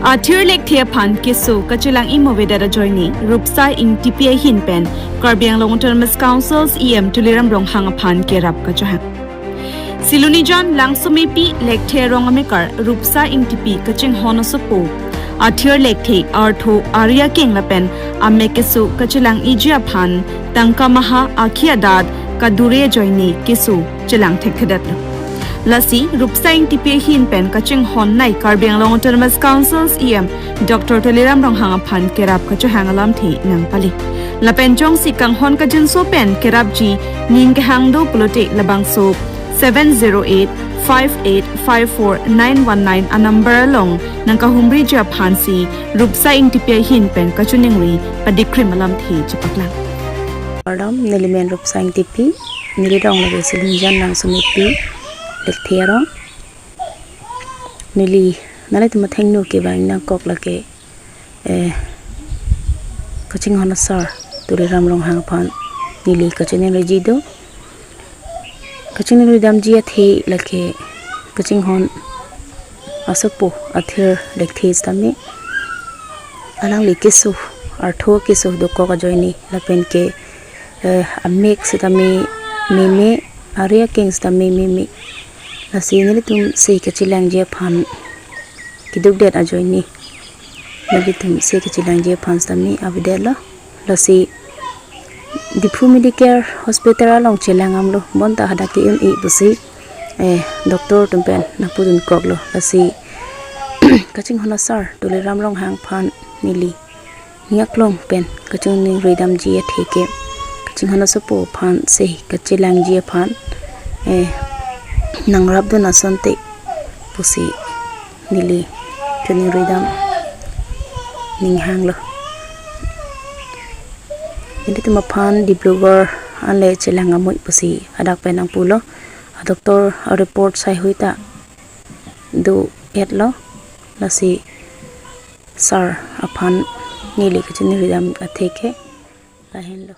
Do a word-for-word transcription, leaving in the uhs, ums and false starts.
Athir lekthe aphan keso kachelang-i mo avedet ajoine Rupsa Engtipi ahin pen Karbi Anglong Autonomous Council CEM Tuliram Ronghang aphan kerap kachohang. Silonijan Langsomepi lekthe arong amekar Rupsa Engtipi kachinghon asopo athir lekthe, artho, ari akeng lapen amek keso kachelang-iji aphan tangka maha akhi adat kadure ajoine keso chelang thekthedetlo. Lasi Rupsa Engtipi ahin pen kachinghonnei Karbi Anglong Autonomous Council CEM Doctor Tuliram Ronghang aphan kerap kachohang alamthe nangpale. Lapen jongsi kanghon kangjinso pen kerapji ning kehang do pulote labangso seven zero eight five eight five four nine one nine anumber along nangkahumriji aphansi Rupsa Engtipi ahin pen kachiningri padikrim alamthe chepaklang. Kardom, neli men Rupsa Engtipi, neli rong lake Silonijan Langsomepi lekthe arong. Neli nanglitum athengno kevang nangkok lake, eh, kachinghon asar Tuliram Ronghang aphan neli kachiningriji do. Kachiningridamji athe lake kachinghon asopo athir lekthe sitame alangli keso, artho keso dokok ajoine lapen ke, eh, amek sitame meme, ari akeng sitame meme. Lasi nelitum se kachelangji aphan kedukdet ajoine nelitum se kachelangji aphan sitame avedetlo. Lasi Diphu Medicare Hospital along chelang damlo, bonta hadak ke-un-e pusi, eh, doctor atum pen nangpudunkoklo. Lasi kachinghon asar Tuliram Ronghang aphan neli ning aklong pen kachiningridamji athe ke kachinghon asopo aphan se kachelangji aphan, eh, nangrapdun asonte pusi neli chiningridam ning hanglo. Nelitum aphan Dibrugarh anle chelang amuj pusi hadak pen nangpulo. A doctor a report saihui ta do-etlo. Lasi sar aphan neli kachiningridam athe ke lahenlo.